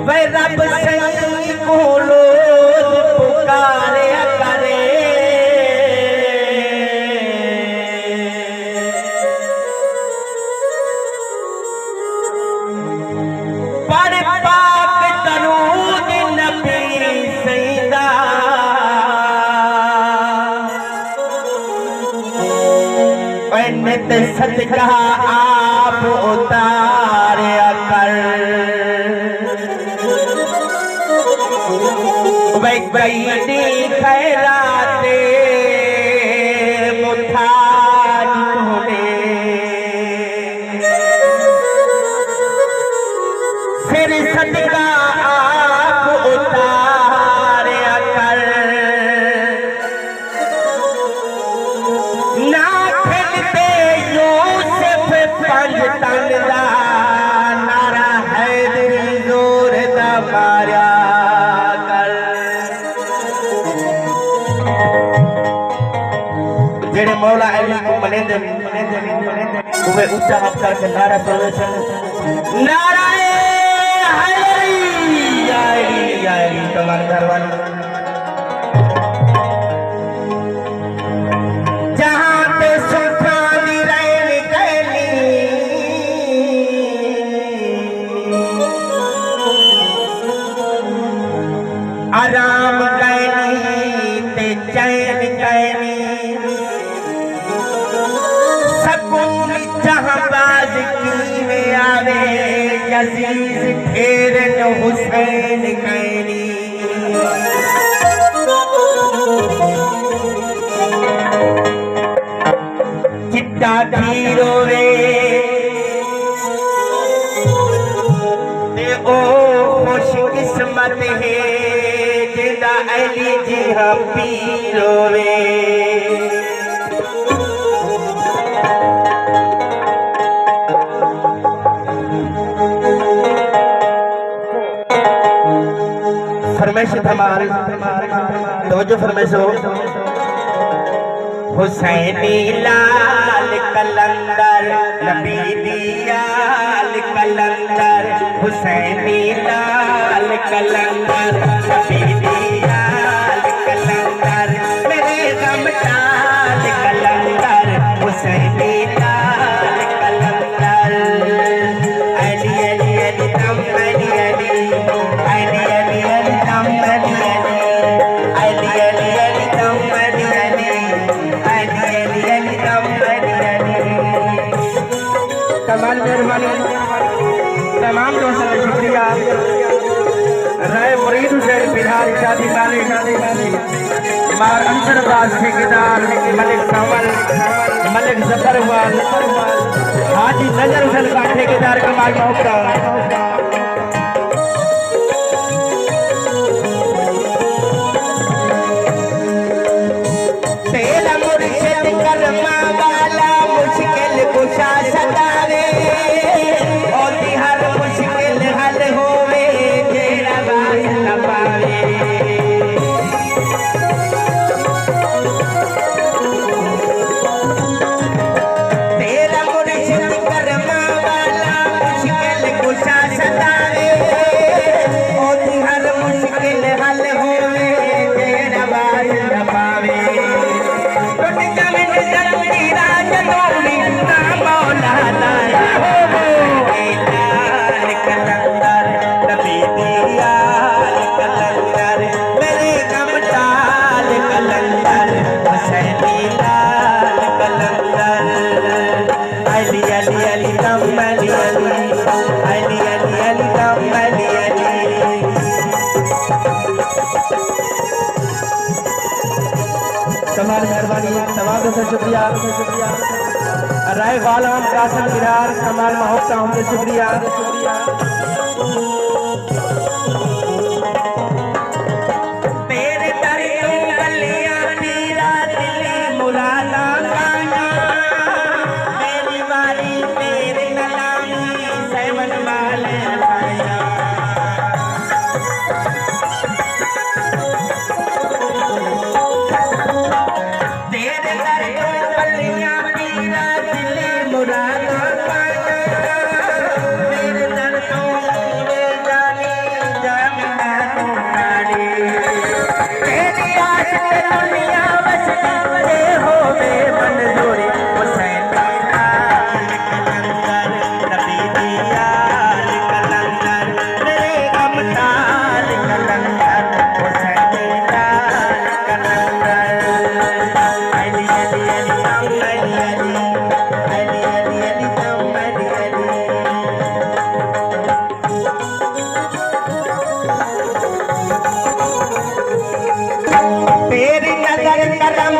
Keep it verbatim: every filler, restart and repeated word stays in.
وے رب سئیں کوں روز پکاریا کرے۔ پڑھ پاک درود نبی سئیں دا، پن تے صدقہ آپ اتاریا کر۔ وے کئی ݙینہہ خیرات محتاج ہوندے، سر صدقہ آپ اتاریا کر۔ نہ کھلدے یوسف پنج تن دا، نعرہ حیدری زور دا ماریا کر۔ جیڑھے مولا علی کوں منیندن، اوہ اچا ہتھ کر کے نعرہ پرویسن، نعرہ حیدری، حیدری، حیدری، کمال کر ول۔ جہاں تے سکھاں دی رین کینی، آرام کینی تے چین کینی۔ سکون جہاں باز کیویں آوے، عزیز پھیرن حسین کینی۔ چٹا تھی رووے تے او خوش قسمت ہے، جیندا علی جیہاں پیر ہووے۔ فرمائش دھمال، توجہ فرمائشو۔ حسینی لال قلندر، نبی دی آل قلندر، حسینی لال قلندر، نبی دی آل قلندر، میرے غم ٹال قلندر، حسینی لال قلندر۔ علی علی علی دم علی علی، علی علی علی دم علی علی، علی علی علی دم علی علی، علی علی علی دم علی علی۔ کمال مہربانی، تمام دوستاں دا شکریہ۔ رائے مرید حسین بہار شادی مالک، مار انصر عباس ٹھیکیدار، ملک سانول، ملک ظفر وال، حاجی نظر حسین خان ٹھیکیدار کمال محبت۔ تیرا مرشد کرماں والا مشکل کشا سداوے، اوندی ہر مشکل حل ہووے، جیڑھا واسطہ پاوے۔ تیرا مرشد کرماں والا مشکل کشا سداوے، اوندی ہر مشکل حل ہووے، جیڑھا واسطہ پاوے۔ ٹٹ ڄاون زنجیراں جدوں وی، ناں مولا دا ناں ہووے۔ لال قلندر، نبی دی آل قلندر، میرے غم ٹال قلندر، حسینی لال قلندر۔ علی علی علی دم علی علی، علی علی علی دم علی علی۔ کمال مہربانی، تمام دوستاں شکریہ۔ رائے غلام قاسم گرار، کمال محبت ہم شکریہ۔ تیرے در توں گلیاں پیرا دلی مرادا پانا، میری واری تیرے نامی سیون والے پایا۔ تیرے در توں گلیاں پیرا دنیا وچ کیتے ہووے منظوری، حسین دی آل قلندر، نبی دی آل قلندر، میرے امداد قلندر، حسین دی آل قلندر۔ علی علی علی، علی علی، علی علی علی، علی علی۔ تیری نظر کرم